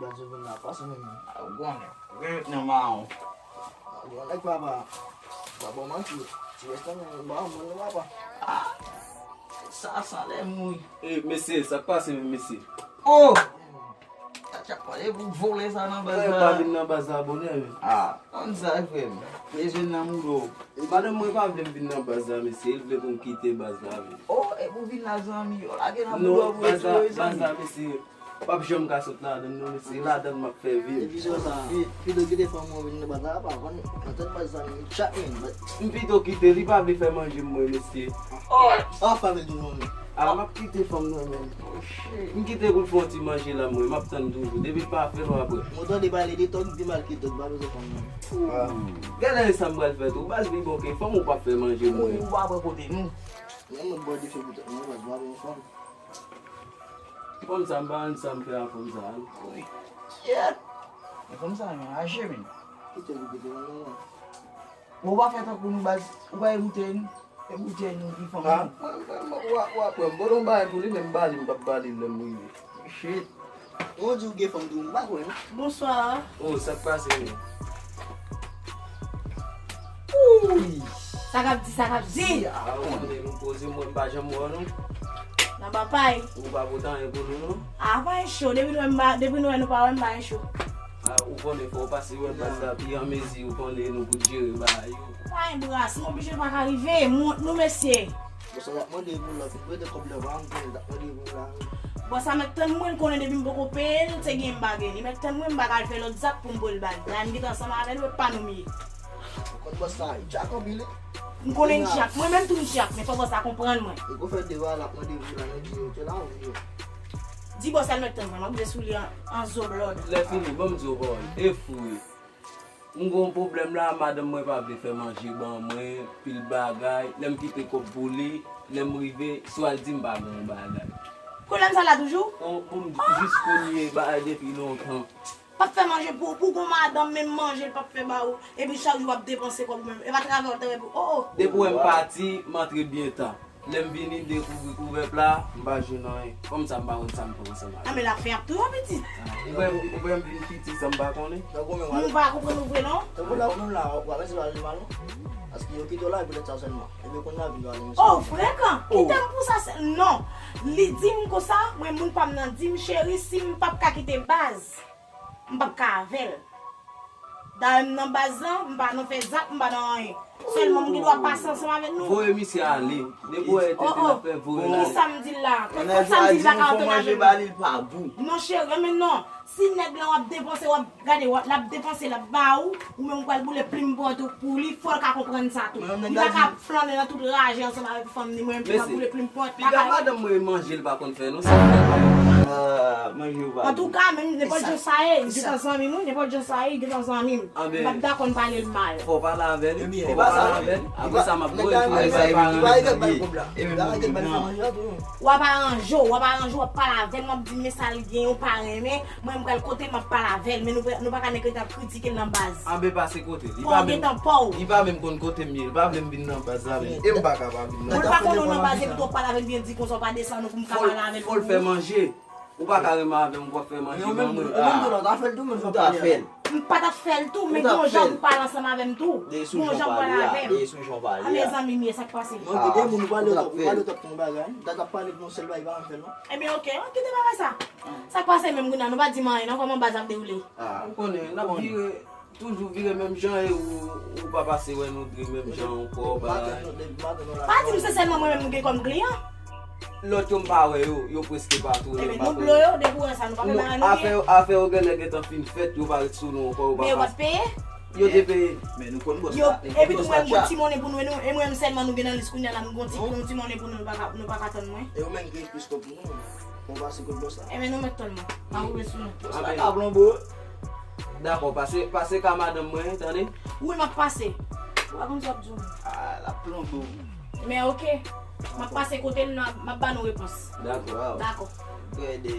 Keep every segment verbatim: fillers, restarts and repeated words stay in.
Baz yo vin la, pase menm. A, ou konnen. Ou gen met nan mawon. A, bon, nèg papa. Pa bon manti. Ti restan menm, ba, bon, papa. A, sa, sa lè mouri. E, mesye, sa k pase menm, mesye? Oh! Tchatcha pale pou vole sa nan baz la. Mwen pa vin nan baz la bonè menm. A, konn sa, frè m. Bezwen nan moudo. E madanm mwen pa vle m vin nan baz la, mesye. Li vle pou m kite baz la menm. Oh, e pou vin la, zanmi. Yo lage nan moudo pou yo tiye, zanmi. Non, baz la, mesye. W ap janm ka sot ladann non, mesye, ladann m ap fè vi m. Epi se sa, pi, pito kite fanm ou vin nan baz la, pa konn, nan tèt baz sa, men chak men, but m pito kite, li pa vle fè manje m mwen, mesye. Oh, oh, fè avè l toujou, men. A, m ap kite fanm nan, men. Oh, shit. M kite pou l fè yon ti manje la, mwen, m ap tann toujou. Depi l pa fè l, w ap wè. Mwen tande pale de tòg, di mal ki tòg, pa bezwen fanm nan. Gade sa m pral fè tou, baz li bon ke fanm ou p ap fè manje m mwen. Ou pa pran kote nou. Men mwen bò dife pou tèt mwen, baz, m pa bezwen fanm. Fanm sa, m pa konn sa m fè a fanm sa, non. Wi. Shit. Men fanm sa, men, aje, men. Kite l, kite l, non, non. Bon, ou pa fè tankou nou, baz, ou pa e boutèy nou, e boutèy nou ki fanm nou. A, mwen, mwen, mwen, w a, w a pran m. Bon, non, bagay pou li, men m ba li, m p ap ba li lè m rive. Shit. Ou di ou gen fanm tou, m pa kwè, non. Bonswa. Oh, sa k pase, men? Uy! Sa k ap di, sa k ap di? A, ou konnen nou poze, mwen m pa janm wè w, non. Nan papay. Ou pa pote anyen pou nou, non? A, pa gen cho. Depi nou wè m pa, depi nou wè nou pa wè m, pa gen cho. A, ou konnen fò w pase wè baz la pi an mezi, ou konnen nou pou jere bagay yo. Pa gen bras, m oblije pa ka rive, m wont nou, mesye. Bon, sa y ap mande pou lòt, m prete kòb la, pa m konnen l t ap mande pou la. Bon, sa mèt tann mwen, l konnen depi m poko peye l, se gen m pa gen. Li mèt tann mwen, m pa ka al fè lòt zak pou m voye l ba l. La, m gentan ansanm avè l, ou pa nou m ye. Ou konn bòs sa, li djak anpil, wi. M konnen l djak. Mwen menm tou m djak, men fò bòs la konprann mwen. E pou fè deva l ap mande pou la, nou di yo, ke la, ou di yo. Di bòs la l mèt tann mwen, m ap vle sou li an, an zo blòd. Lè fini, ban m di w pawòl. E fou, wi. M gon pwoblèm la, madanm mwen pa vle fè manje ban mwen, pil bagay. Lè m kite kòb pou li, lè m rive, swa l di m pa gen yon bagay. Pwoblèm sa la toujou? Bon, bon, jis kounye bagay depi lontan. P ap fè manje pou, pou gon madanm, menm manje l p ap fè ba ou. Epi chak jou w ap depanse kòb ou menm. E pa travay w travay pou, oh, oh. Depi w wè m pati, m antre byen ta. Lè m vini, dekouvri kouvèp la, m pa jwenn anyen. Kòm sa, m pa konn sa m fè ansanm avè l. A, men lafen ap touye w, pitit. Ou wè m, ou wè m vin piti san m pa konnen. Tankou men w al. M pa konprann ou vre, non. Tankou la ou menm la, w ap eseye pale mal, non. Paske yo kite w la poutèt sa sèlman. Epi kounye a vin pale mesye. Oh, frekan! Kite m pou sa, se, non. Li di m konsa, mwen, moun pa m nan di m, cheri, si m p ap ka kite baz, m p ap ka avè l. Dayè m nan baz lan, m pa nan fè zak, m pa nan anyen. Sèlman m gen dwa pase ansanm avèk nou. Voye misye ale. Depi w wè tenten l ap fè, voye l ale. Kisa m di l la? Kòm sa m di l la ka antre nan men m. Non, cheri, men non. Si nèg lan w ap depanse, w ap gade, w ap, l ap depanse, l ap ba ou, ou menm ou pral boule plim pòt ou pou li, fò l ka konprann sa tou. Li pa ka flannen nan tout raje ansanm avèk fanm ni mwen menm tou m ap boule plim pòt. Piga madanm mwen manje l pa konn fè non, sa fè. Ah, manje ou pa. Antouka, menm nenpòt jan sa ye, li gentan zanmi m, wi, nenpòt jan sa ye, li gentan zanmi m. M p ap dakò n pale l mal. Fò w pale avè l, fò w pale avè l. Apre sa, m ap voye l tou, li pa aranje l. W ap aranje w, w ap aranje w, w ap pale avè l, w ap di m men sa l gen, ou pa renmen. Mwen, m pral kote m ap pale avè l, men nou, nou pa ka nèk rete ap kritike l nan baz. Anben pase kote l. Li pa menm, li pa menm konn kote m ye, li pa vle m vin nan baz la menm. E m pa ka pa vin nan baz. Bon, l pa konnen w nan baz, epi tou w ap pale avè l byen di konsa, w pa desann ou pou m ka pale avè l. Fò l fè manje. Ou pa ka renmen avè m, ou p ap fè manje ban mwen. Ou menm tou la, w ta fè l tou, menm jan w pale a. M pa t ap fè l tou, men gen yon jan pou pale ansanm avè m tou. Gen yon jan pou pale avè m. Anben zanmi m ye, sa k pase? Non, gen de moun ou pale twòp, ou pale twòp pou yon bagay. Dat ap pale pou yon sèl bagay, pa janm fè l non. Ebyen, oke, kite bagay sa. Sa k pase menm kounye a, nou pa di m anyen non, kòman baz ap dewoule? Ah, ou konnen, n ap vire, toujou vire menm jan e ou, ou pa pase wè nou de menm jan ankò, bagay. Pa di m se sèlman mwen menm ou gen kòm kliyan. Lòt yo m pa wè yo, yo prèske pa tou, yo pa konnen. Ebyen, nou blo yo, depi w wè sa, nou pa fè bagay nou byen. Afè yo, afè yo genlè gentan fin fèt, yo pa ret sou nou ankò, yo pa pase. Men yo pa t peye? Yo te peye. Men nou konn bòs la. Epi tou mwen, m gon ti monnen pou nou, e nou, e mwen menm sèlman nou gen nan lis kounye a la, m gon ti, yon ti monnen pou nou, nou pa ka, nou pa ka tann mwen. E ou menm gen plis kòb pou nou, ou pase kot bòs la. Ebyen, nou mèt tann mwen. Pa koupe sou nou. Bòs la ka plonbo. Dakò, pase, pase ka madanm mwen, tande? Wi, m ap pase. Ou pa konn sa w ap di w. Ah, l ap plonbo. Men oke. M ap pase kote l, m ap ba nou repons. Dakò. Dakò. Gade.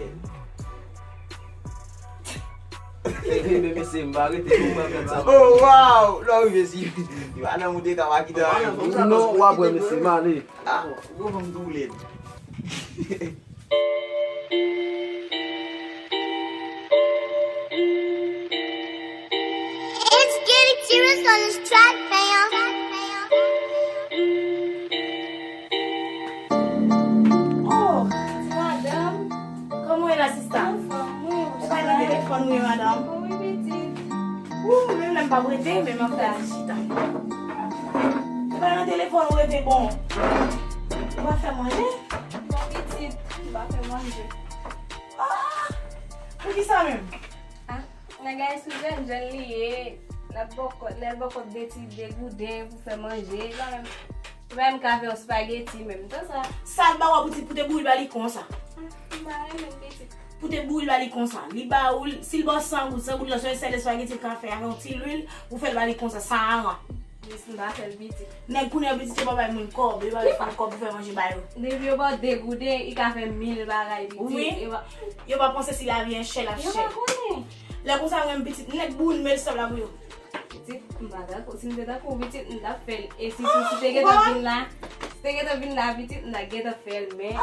Fè vin, men mesye, m pa rete pou m pran kòb sa. Oh, wow! Non, wi, mesye. Madanm ou te ka pa kite anyen pou ou. Non, w ap wè, mesye, m ale. Ah, gwo fanm tou lèd. Oh, ti madanm. Kòman w ye la, sista? Anfòm, wi. E pa nan telefòn ou ye, madanm? Wi, pitit. Ou menm lè m pa prete, men m ap fè ti chita. E pa nan telefòn ou rete bon. Ou pa fè manje? Bon, pitit, m pa fè manje. Ah! Poukisa menm? Ah, nèg la sou jèn, jèn li ye. L ap bòkòt, lè l bòkòt de ti degouden pou fè manje. Li pa menm, li pa menm ka fè yon spageti menm, tan sa. Sa l ba w pou ti, pou te bouyi l ba li konsa. Ah, m pa renmen pitit. Pou te bouyi l ba li konsa. Li ba ou l, si l ba w san goud, san goud lan se yon sèl espageti l ka fè avè yon ti lwil, ou fè l ba li konsa, san aran. Jis m pa fè l pitit. Nèg kounye a pitit yo pa bay moun kòb, yo pa bay fanm kòb pou fè manje ba yo. Depi yo ba w degouden, li ka fè mil bagay pitit. Wi. Yo pa, yo pa panse si lavi an chè l ap chè. Yo pa konnen. Lè konsa mwen pitit, nèg boule men l sanble pou yo. Pitit, m pa dakò. Si m te dakò pitit, m t ap fè l. E si, si, si te gentan vin la, si te gentan vin la pitit, m t ap gentan fè l, men.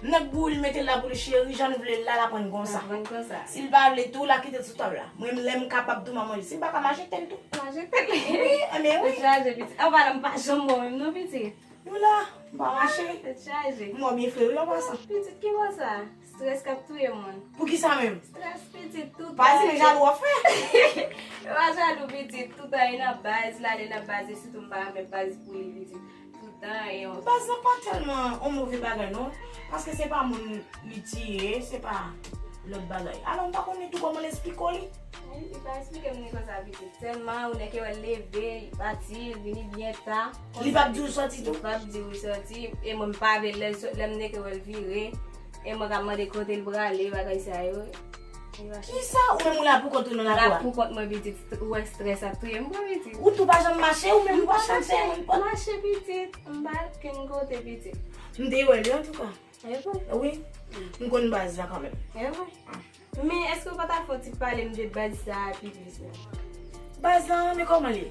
Nèg boule mete l la pou li cheri, jan l vle l la, l aprann konsa. L aprann konsa. Si l pa vle tou, l a kite l sou tab la. Mwen menm lè m kapab tou m a manje. Si m pa ka mache tèl tou. Mache tèl. Wi, enben wi. Tèt chaje pitit. Anpalan m pa janm bon menm non pitit. Nou la, m pa mache. Tèt chaje. M wè w byen fre wi an pasan. Pitit ki bò sa? Strès k ap touye moun. Poukisa menm? Strès pitit toutan. Pa di men jalou w ap fè. E pa jalou pitit, toutan e nan baz, l ale nan baz e sitou m pa renmen baz pou li pitit. Toutan e yon. Baz lan pa tèlman yon move bagay non. Paske se pa moun li tiye, se pa lòt bagay. Alò m pa konnen tou kòman l esplike w li. Li pa esplike m ni konsa pitit. Sèlman ou nèk wè l leve, li pati, li vini byen ta. Li p ap di w sòti tou? Li p ap di w sòti. E mwen m pa vle lè l sot, lè m nèk wè l vire. E mwen k ap mande kote l prale, bagay sa yo. Kisa? Ou menm ou la pou kont ou nan lakou a? La pou kont mwen pitit, ou wè strès ap touye m pran pitit. Ou tou pa janm mache, ou menm ou pa janm fè yon pòt. Mache pitit, m pa al kenn kote pitit. M te wè li antouka. E vre? Wi. M konn baz la kanmenm. E vre? Men èske w pa ta fè yon ti pale m de baz sa a pi plis menm? Baz la, men kòman l ye?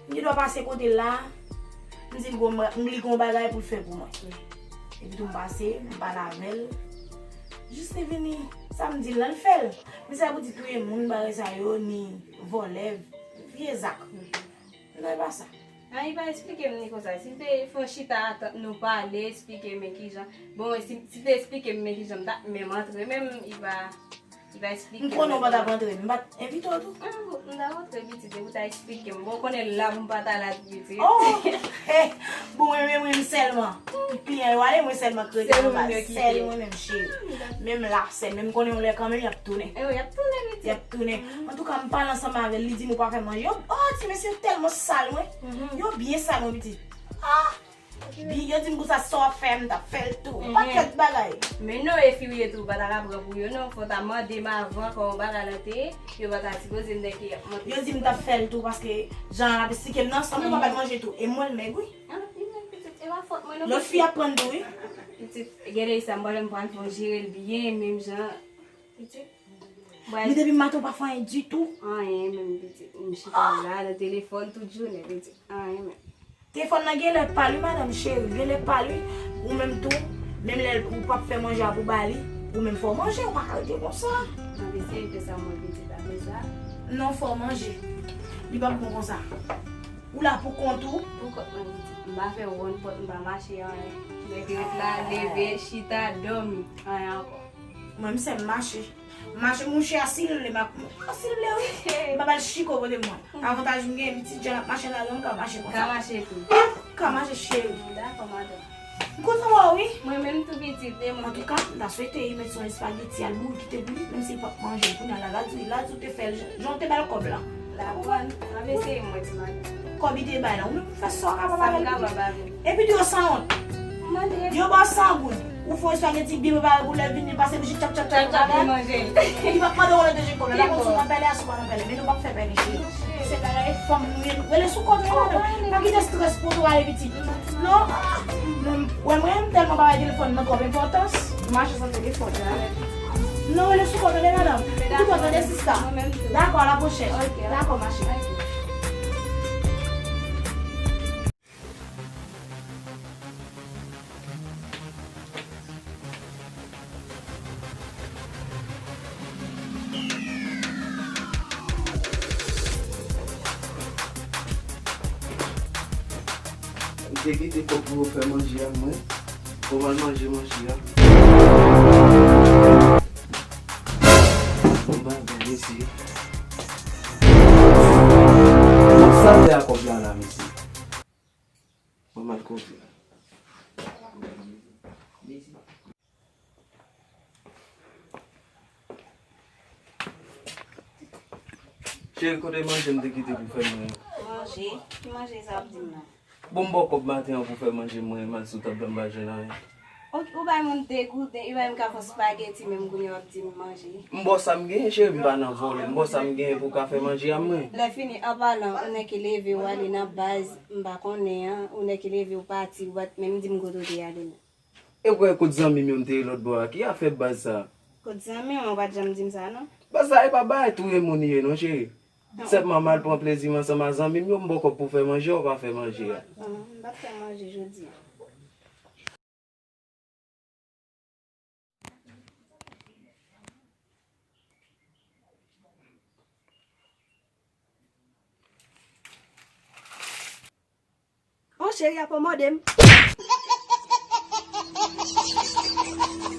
M gen dwa pase kote l la, m di l gon ba-, m li gon bagay pou l fè pou mwen. Epi tou m pase, m pale avè l. Jis li vini, sa m di l lan, l fè l. Men sa pou di touye moun, bagay sa yo, ni vòlè, vye zak. Non, e pa sa. A, li pa esplike m ni konsa. Si l te fè yon chita atant nou pale, esplike m men kijan. Bon, si, si l te esplike m men kijan m t ap menm antre, menm li pa, li pa esplike m. M konnen w pa t ap antre, m pa t envite w tou. A, bon, m t ap antre pitit, epi w ta esplike m. Bon, w konnen la pou m pa t al la tou pitit. Oh! Bon, mwen menm, mwen menm sèlman. Kliyan yo ale, mwen sèlman k rete anba. Sèl mwen menm, cheri. Menm la, sèl, men m konnen yon lè kanmenm, y ap tounen. E wi, y ap tounen pitit. Y ap tounen. Antouka, m pale ansanm avè l, li di m ou pa fè manje. Yo, oh, ti mesye yo tèlman sal, mwen. Yo byen sal, mwen, pitit. Ah! Bi, yo di m konsa, sa w ap fè, m t ap fè l tou. Yon pakèt bagay. Men non, e fi w ye tou, ou pa ta ka pran pou yo, non. Fò w ta mande m avan kòman bagay lan te ye. Yo pa ta sipoze m nèk y ap monte. Yo di m t ap fè l tou, paske jan l ap esplike m nan, sanble m pa bay manje tou. E mwen, l mèg, wi. Ah, li menm pitit, e pa fòt mwen non. Lòt fi ap pran tou, wi. Pitit, genlè sa, m pral, m pral fè w jere l byen, menm jan. Pitit. Men depi maten w pa fè anyen ditou. Anyen, menm pitit. M chita la, nan telefòn tout jounen, pitit. Anyen, menm. Telefòn nan genlè pa l wi, madanm cheri, genlè pa l wi. Ou menm tou, menm lè ou p ap fè manje a pou ba li, ou menm fò w manje, ou pa ka rete konsa. Mwen eseye fè sa mwen pitit apre sa. Non, fò w manje. Li p ap bon konsa. Ou la pou kont ou? Pou kont mwen pitit. M pa fè wonn pòt, m pa mache anyen. Mwen te ret la, leve, chita, dòmi. Anyen ankò. Mwen, m sèl mache. Mache, mouche a, si l vle, m ap, oh, si l vle, wi. M pa ba l chiko kote mwen. Avantaj m gen, pitit jan ap mache la, m ka mache konsa. Ka mache tou. M ka mache, cheri. Dakò, madanm. M kontan wè w, wi. Mwen menm tou pitit, e mwen. Antouka, m ta swete li met sou espageti al boule kite pou li, menm si l p ap manje l. Kounye a la, l a di, l a di w te fè l jan, jan w te ba l kòb la. L aprann. M ap eseye mwen, ti madanm. Kòb li te bay la, ou menm ou fè sa w kapab avè l, pitit. Epi tou yo sanwont. Yo ba w san goud. Ou fè yon espageti byen prepare pou lè l vini, li pase bouch li tchap tchap tchap, li manje. Li p ap mande w lè dezyèm kòb la. Dakò, si w nan pèlen, asou pa nan pèlen. Men nou p ap fè pèlen, cheri. Se bagay fanm nou ye. Rele sou kont ou, madanm. Pa kite strès pote w ale pitit. Non. Mwen, mwen, m tèlman pa bay telefòn nan twòp enpòtans. Mache san telefòn. Non, rele sou kont ou, madanm. Ou kontan de sista. Dakò, a la pwochèn. Dakò, mache. Te kite kòb pou yo fè manje a, mwen. Fò m al manje manje a. Bon bagay, mesye. Bon, sa m fè a kòb la la, mesye? Mwen mal koze. Cheri, kote manje m te kite pou fè mwen an? Manje? Ki manje sa w ap di m la? Bon, m ba w kòb maten an pou fè manje mwen, m al sou tab la, m pa jwenn anyen. Ok, ou bay moun de gouden, ou bay m ka fè spageti, menm kounye a w ap di m manje. M ba w sa m genyen, cheri, m pa nan vòlè. M ba w sa m genyen pou w ka fè manje a mwen. Lè fini, an palan, ou nèk ki leve, ou ale nan baz, m pa konnen an, ou nèk ki leve, ou pati, ou pa t menm di m kote w te ale menm. E w kwè kot zanmi m yo m te ye lòt bò a? Ki afè baz sa a? Kot zanmi m, ou pa t janm di m sa, non? Baz sa a e pa bagay touye moun li ye, non, cheri. Non. Sèlman m al pran plezi m ansanm a zanmi m yo, m ba w kòb pou fè manje, ou pa fè manje a. Non, m pa t fè manje jodi a. Oh, cheri, ap mòde m.